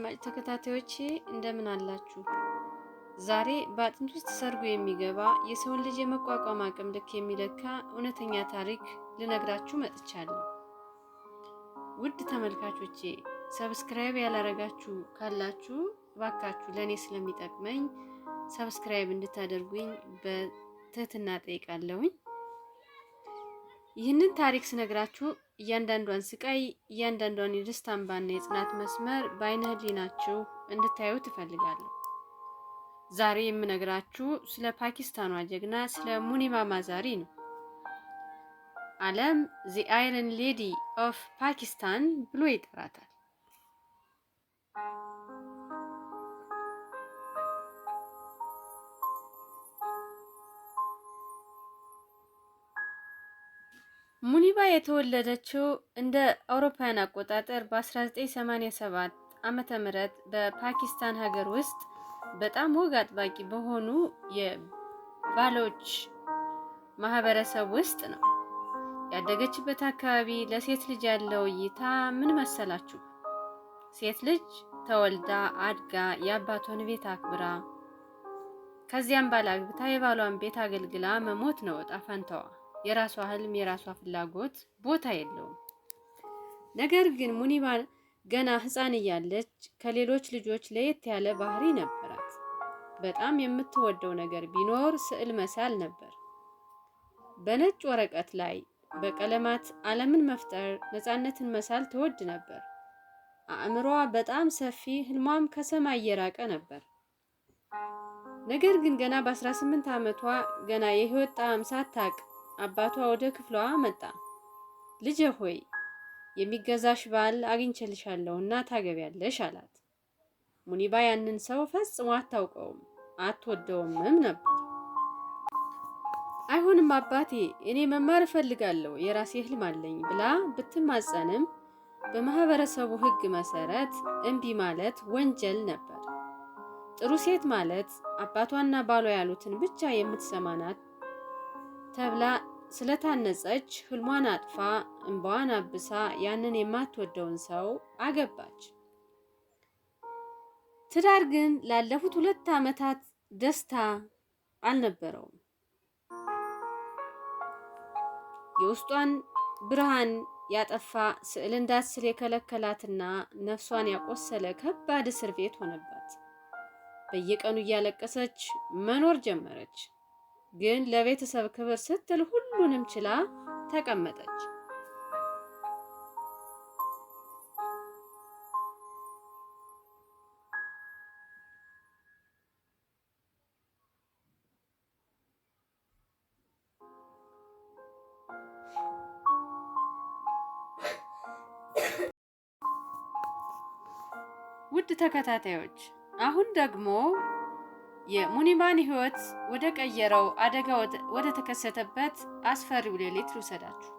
አድማጭ ተከታታዮቼ እንደምን አላችሁ? ዛሬ በአጥንት ውስጥ ሰርጎ የሚገባ፣ የሰውን ልጅ የመቋቋም አቅም ልክ የሚለካ እውነተኛ ታሪክ ልነግራችሁ መጥቻለሁ። ውድ ተመልካቾቼ፣ subscribe ያላረጋችሁ ካላችሁ እባካችሁ ለእኔ ስለሚጠቅመኝ subscribe እንድታደርጉኝ በትህትና ጠይቃለሁኝ። ይህንን ታሪክ ስነግራችሁ እያንዳንዷን ስቃይ፣ እያንዳንዷን የደስታ እንባና የጽናት መስመር በአይነ ህሊናችሁ እንድታዩ ትፈልጋለሁ። ዛሬ የምነግራችሁ ስለ ፓኪስታኗ ጀግና ስለ ሙኒባ ማዛሪ ነው። ዓለም "The Iron Lady of Pakistan" ብሎ ይጠራታል። ሙኒባ የተወለደችው እንደ አውሮፓውያን አቆጣጠር በ1987 ዓመተ ምህረት በፓኪስታን ሀገር ውስጥ በጣም ወግ አጥባቂ በሆኑ የባሎች ማህበረሰብ ውስጥ ነው። ያደገችበት አካባቢ ለሴት ልጅ ያለው እይታ ምን መሰላችሁ? ሴት ልጅ ተወልዳ አድጋ የአባቷን ቤት አክብራ፣ ከዚያም ባል አግብታ የባሏን ቤት አገልግላ መሞት ነው እጣ ፈንታዋ። የራሷ ህልም፣ የራሷ ፍላጎት ቦታ የለውም። ነገር ግን ሙኒባ ገና ሕፃን እያለች ከሌሎች ልጆች ለየት ያለ ባህሪ ነበራት። በጣም የምትወደው ነገር ቢኖር ስዕል መሳል ነበር። በነጭ ወረቀት ላይ በቀለማት ዓለምን መፍጠር፣ ነፃነትን መሳል ትወድ ነበር። አእምሯ በጣም ሰፊ፣ ህልሟም ከሰማይ የራቀ ነበር። ነገር ግን ገና በ18 ዓመቷ፣ ገና የህይወት ጣዕም ሳታቅ አባቷ ወደ ክፍሏ መጣ። "ልጄ ሆይ፣ የሚገዛሽ ባል አግኝቼልሻለሁ እና ታገቢያለሽ" አላት። ሙኒባ ያንን ሰው ፈጽሞ አታውቀውም፣ አትወደውምም ነበር። "አይሆንም አባቴ፣ እኔ መማር እፈልጋለሁ፣ የራሴ ህልም አለኝ" ብላ ብትማጸንም በማህበረሰቡ ህግ መሰረት እምቢ ማለት ወንጀል ነበር። ጥሩ ሴት ማለት አባቷና ባሏ ያሉትን ብቻ የምትሰማ ናት ተብላ ስለታነጸች ህልሟን አጥፋ፣ እንባዋን አብሳ ያንን የማትወደውን ሰው አገባች። ትዳር ግን ላለፉት 2 ዓመታት ደስታ አልነበረውም። የውስጧን ብርሃን ያጠፋ፣ ስዕል እንዳትስል የከለከላትና ነፍሷን ያቆሰለ ከባድ እስር ቤት ሆነባት። በየቀኑ እያለቀሰች መኖር ጀመረች። ግን ለቤተሰብ ክብር ስትል ሁሉንም ችላ ተቀመጠች። ውድ ተከታታዮች፣ አሁን ደግሞ የሙኒባን ሕይወት ወደ ቀየረው አደጋ ወደ ተከሰተበት አስፈሪው ሌሊት ልውሰዳችሁ።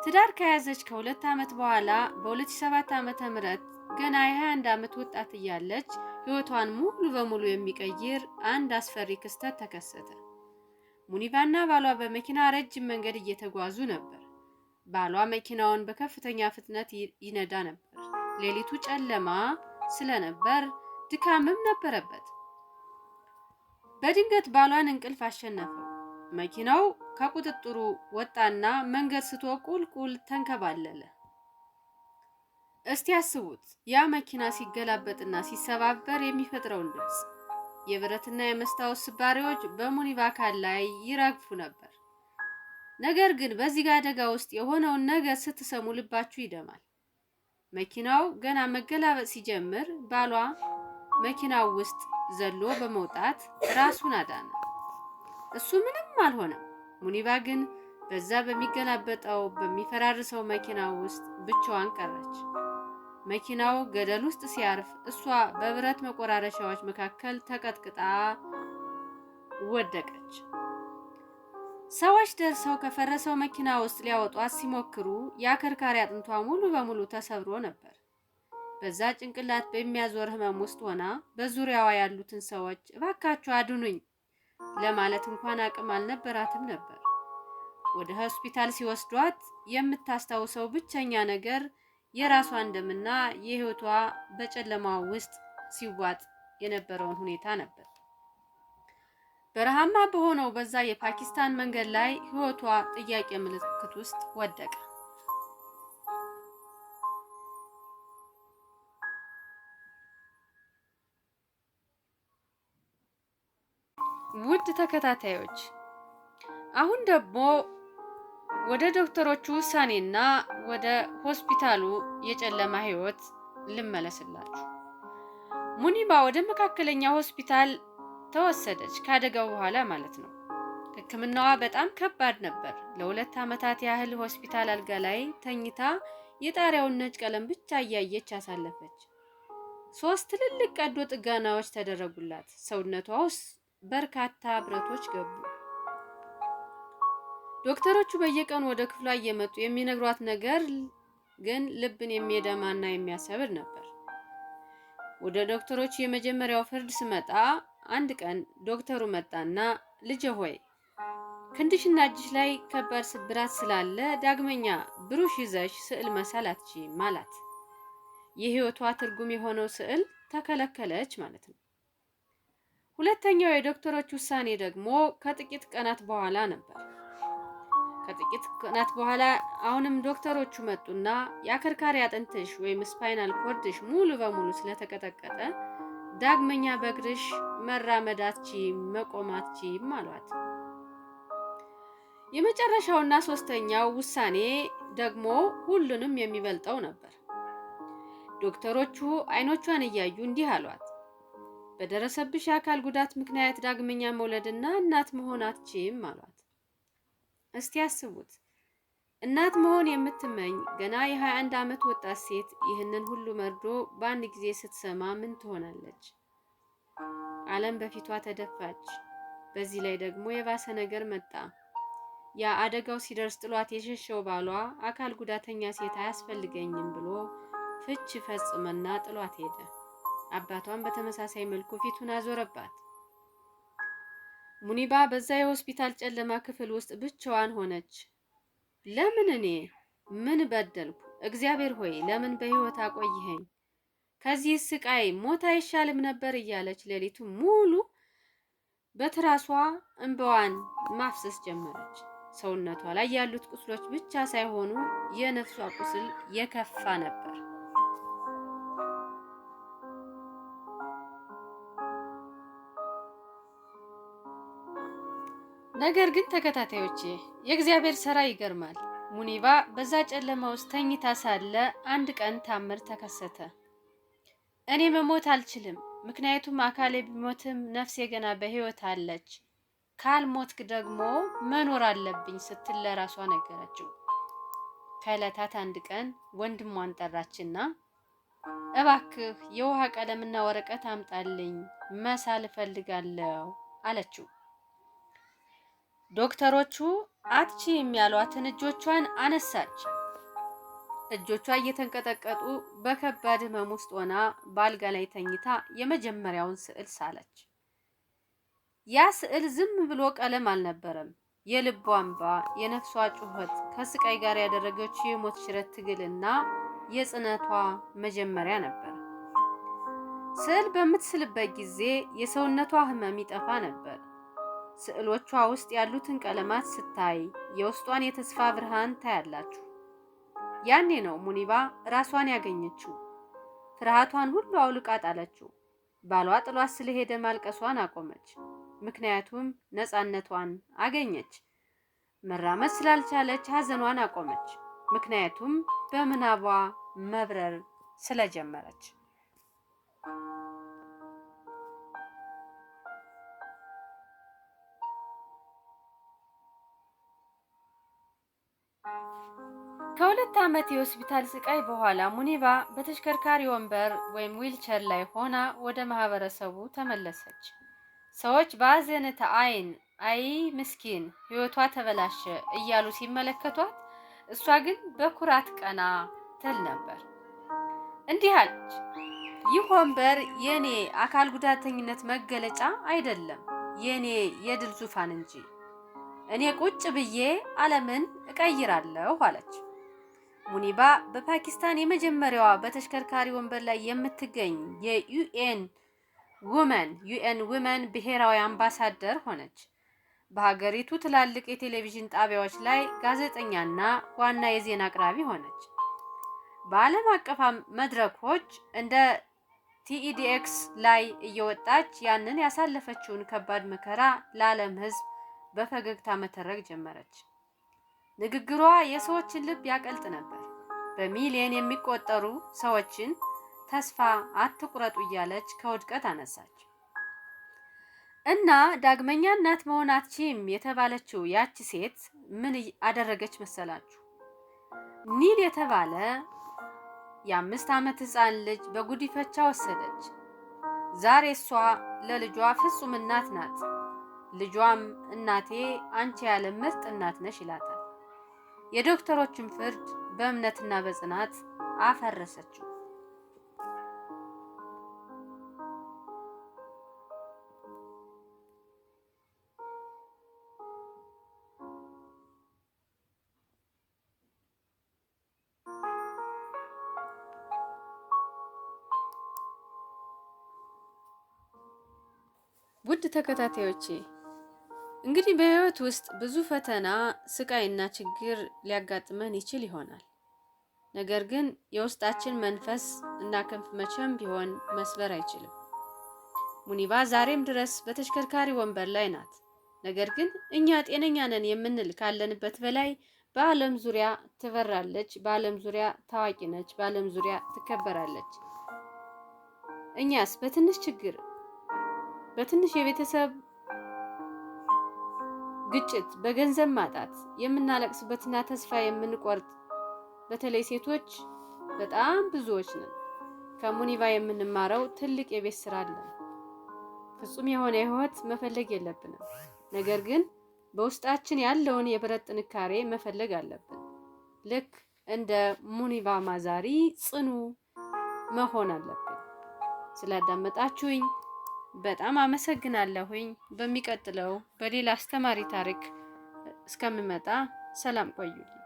ትዳር ከያዘች ከ2 ዓመት በኋላ በ2007 ዓ.ም. ገና የ21 ዓመት ወጣት እያለች ሕይወቷን ሙሉ በሙሉ የሚቀይር አንድ አስፈሪ ክስተት ተከሰተ። ሙኒባና ባሏ በመኪና ረጅም መንገድ እየተጓዙ ነበር። ባሏ መኪናውን በከፍተኛ ፍጥነት ይነዳ ነበር። ሌሊቱ ጨለማ ስለነበር ድካምም ነበረበት። በድንገት ባሏን እንቅልፍ አሸነፈው። መኪናው ከቁጥጥሩ ወጣና መንገድ ስቶ ቁልቁል ተንከባለለ። እስቲ አስቡት፣ ያ መኪና ሲገላበጥና ሲሰባበር የሚፈጥረውን ድምፅ። የብረትና የመስታወት ስባሪዎች በሙኒባ አካል ላይ ይረግፉ ነበር። ነገር ግን በዚህ አደጋ ውስጥ የሆነውን ነገር ስትሰሙ ልባችሁ ይደማል። መኪናው ገና መገላበጥ ሲጀምር ባሏ መኪናው ውስጥ ዘሎ በመውጣት ራሱን አዳነ። እሱ ምንም አልሆነም። ሙኒባ ግን በዛ በሚገላበጠው፣ በሚፈራርሰው መኪና ውስጥ ብቻዋን ቀረች። መኪናው ገደል ውስጥ ሲያርፍ እሷ በብረት መቆራረሻዎች መካከል ተቀጥቅጣ ወደቀች። ሰዎች ደርሰው ከፈረሰው መኪና ውስጥ ሊያወጧት ሲሞክሩ የአከርካሪ አጥንቷ ሙሉ በሙሉ ተሰብሮ ነበር። በዛ ጭንቅላት በሚያዞር ህመም ውስጥ ሆና በዙሪያዋ ያሉትን ሰዎች "እባካችሁ አድኑኝ" ለማለት እንኳን አቅም አልነበራትም ነበር። ወደ ሆስፒታል ሲወስዷት የምታስታውሰው ብቸኛ ነገር የራሷን ደምና የህይወቷ በጨለማ ውስጥ ሲዋጥ የነበረውን ሁኔታ ነበር። በረሃማ በሆነው በዛ የፓኪስታን መንገድ ላይ ህይወቷ ጥያቄ ምልክት ውስጥ ወደቀ። ውድ ተከታታዮች፣ አሁን ደግሞ ወደ ዶክተሮቹ ውሳኔና ወደ ሆስፒታሉ የጨለማ ህይወት ልመለስላችሁ። ሙኒባ ወደ መካከለኛ ሆስፒታል ተወሰደች፣ ከአደጋው በኋላ ማለት ነው። ሕክምናዋ በጣም ከባድ ነበር። ለ2 ዓመታት ያህል ሆስፒታል አልጋ ላይ ተኝታ የጣሪያውን ነጭ ቀለም ብቻ እያየች አሳለፈች። ሶስት ትልልቅ ቀዶ ጥገናዎች ተደረጉላት። ሰውነቷ ውስጥ በርካታ ብረቶች ገቡ። ዶክተሮቹ በየቀኑ ወደ ክፍሏ እየመጡ የሚነግሯት ነገር ግን ልብን የሚደማና የሚያሰብር ነበር። ወደ ዶክተሮቹ የመጀመሪያው ፍርድ ስመጣ፣ አንድ ቀን ዶክተሩ መጣና "ልጄ ሆይ፣ ክንድሽና እጅሽ ላይ ከባድ ስብራት ስላለ ዳግመኛ ብሩሽ ይዘሽ ስዕል መሳል አትችይም" አላት። የህይወቷ ትርጉም የሆነው ስዕል ተከለከለች ማለት ነው። ሁለተኛው የዶክተሮች ውሳኔ ደግሞ ከጥቂት ቀናት በኋላ ነበር። ከጥቂት ቀናት በኋላ አሁንም ዶክተሮቹ መጡና የአከርካሪ አጥንትሽ ወይም spinal cord ሽ ሙሉ በሙሉ ስለተቀጠቀጠ ዳግመኛ በእግርሽ መራመድ አትችይም፣ መቆም አትችይም አሏት። የመጨረሻውና ሶስተኛው ውሳኔ ደግሞ ሁሉንም የሚበልጠው ነበር። ዶክተሮቹ አይኖቿን እያዩ እንዲህ አሏት፦ "በደረሰብሽ የአካል ጉዳት ምክንያት ዳግመኛ መውለድና እናት መሆን አትችይም" አሏት። እስቲ አስቡት፣ እናት መሆን የምትመኝ ገና የ21 ዓመት ወጣት ሴት ይህንን ሁሉ መርዶ በአንድ ጊዜ ስትሰማ ምን ትሆናለች? ዓለም በፊቷ ተደፋች። በዚህ ላይ ደግሞ የባሰ ነገር መጣ። ያ አደጋው ሲደርስ ጥሏት የሸሸው ባሏ አካል ጉዳተኛ ሴት አያስፈልገኝም ብሎ ፍች ፈጽመና ጥሏት ሄደ። አባቷን በተመሳሳይ መልኩ ፊቱን አዞረባት። ሙኒባ በዛ የሆስፒታል ጨለማ ክፍል ውስጥ ብቻዋን ሆነች። "ለምን እኔ? ምን በደልኩ? እግዚአብሔር ሆይ፣ ለምን በሕይወት አቆይኸኝ? ከዚህ ስቃይ ሞት አይሻልም ነበር?" እያለች ሌሊቱ ሙሉ በትራሷ እንባዋን ማፍሰስ ጀመረች። ሰውነቷ ላይ ያሉት ቁስሎች ብቻ ሳይሆኑ የነፍሷ ቁስል የከፋ ነበር። ነገር ግን ተከታታዮቼ፣ የእግዚአብሔር ስራ ይገርማል። ሙኒባ በዛ ጨለማ ውስጥ ተኝታ ሳለ አንድ ቀን ታምር ተከሰተ። "እኔ መሞት አልችልም፣ ምክንያቱም አካሌ ቢሞትም ነፍሴ ገና በሕይወት አለች። ካልሞትክ ደግሞ መኖር አለብኝ" ስትል ለራሷ ነገረችው። ከዕለታት አንድ ቀን ወንድሟን ጠራችና "እባክህ የውሃ ቀለምና ወረቀት አምጣልኝ፣ መሳል እፈልጋለሁ" አለችው። ዶክተሮቹ አትችይም ያሏትን እጆቿን አነሳች። እጆቿ እየተንቀጠቀጡ በከባድ ሕመም ውስጥ ሆና በአልጋ ላይ ተኝታ የመጀመሪያውን ስዕል ሳለች። ያ ስዕል ዝም ብሎ ቀለም አልነበረም። የልቧ እንባ፣ የነፍሷ ጩኸት፣ ከስቃይ ጋር ያደረገችው የሞት ሽረት ትግልና የጽነቷ መጀመሪያ ነበር። ስዕል በምትስልበት ጊዜ የሰውነቷ ሕመም ይጠፋ ነበር። ስዕሎቿ ውስጥ ያሉትን ቀለማት ስታይ የውስጧን የተስፋ ብርሃን ታያላችሁ። ያኔ ነው ሙኒባ ራሷን ያገኘችው። ፍርሃቷን ሁሉ አውልቃ ጣለችው። ባሏ ጥሏት ስለሄደ ማልቀሷን አቆመች። ምክንያቱም ነፃነቷን አገኘች። መራመድ ስላልቻለች ሐዘኗን አቆመች። ምክንያቱም በምናቧ መብረር ስለጀመረች። ከ2 ዓመት የሆስፒታል ስቃይ በኋላ ሙኒባ በተሽከርካሪ ወንበር ወይም ዊልቸር ላይ ሆና ወደ ማህበረሰቡ ተመለሰች። ሰዎች በአዘኔታ አይን "አይ ምስኪን፣ ህይወቷ ተበላሸ" እያሉ ሲመለከቷት፣ እሷ ግን በኩራት ቀና ትል ነበር። እንዲህ አለች፦ "ይህ ወንበር የኔ አካል ጉዳተኝነት መገለጫ አይደለም፣ የኔ የድል ዙፋን እንጂ። እኔ ቁጭ ብዬ ዓለምን እቀይራለሁ" አለች። ሙኒባ በፓኪስታን የመጀመሪያዋ በተሽከርካሪ ወንበር ላይ የምትገኝ የ UN Women ብሔራዊ አምባሳደር ሆነች። በሀገሪቱ ትላልቅ የቴሌቪዥን ጣቢያዎች ላይ ጋዜጠኛና ዋና የዜና አቅራቢ ሆነች። በዓለም አቀፍ መድረኮች እንደ TEDx ላይ እየወጣች ያንን ያሳለፈችውን ከባድ መከራ ለዓለም ሕዝብ በፈገግታ መተረክ ጀመረች። ንግግሯ የሰዎችን ልብ ያቀልጥ ነበር። በሚሊዮን የሚቆጠሩ ሰዎችን ተስፋ አትቁረጡ እያለች ከውድቀት አነሳች። እና ዳግመኛ እናት መሆን አትችይም የተባለችው ያቺ ሴት ምን አደረገች መሰላችሁ? ኒል የተባለ የ5 ዓመት ሕፃን ልጅ በጉዲፈቻ ወሰደች። ዛሬ እሷ ለልጇ ፍጹም እናት ናት። ልጇም "እናቴ፣ አንቺ ያለ ምርጥ እናት ነሽ" ይላታል። የዶክተሮችን ፍርድ በእምነትና በጽናት አፈረሰችው። ውድ ተከታታዮቼ፣ እንግዲህ በህይወት ውስጥ ብዙ ፈተና፣ ስቃይና ችግር ሊያጋጥመን ይችል ይሆናል። ነገር ግን የውስጣችን መንፈስ እና ክንፍ መቼም ቢሆን መስበር አይችልም። ሙኒባ ዛሬም ድረስ በተሽከርካሪ ወንበር ላይ ናት። ነገር ግን እኛ ጤነኛ ነን የምንል ካለንበት በላይ በዓለም ዙሪያ ትበራለች፣ በዓለም ዙሪያ ታዋቂ ነች፣ በዓለም ዙሪያ ትከበራለች። እኛስ በትንሽ ችግር፣ በትንሽ የቤተሰብ ግጭት፣ በገንዘብ ማጣት የምናለቅስበትና ተስፋ የምንቆርጥ በተለይ ሴቶች በጣም ብዙዎች ነን። ከሙኒባ የምንማረው ትልቅ የቤት ስራ አለን። ፍጹም የሆነ ህይወት መፈለግ የለብንም። ነገር ግን በውስጣችን ያለውን የብረት ጥንካሬ መፈለግ አለብን። ልክ እንደ ሙኒባ ማዛሪ ጽኑ መሆን አለብን። ስላዳመጣችሁኝ በጣም አመሰግናለሁኝ። በሚቀጥለው በሌላ አስተማሪ ታሪክ እስከምመጣ ሰላም ቆዩልኝ።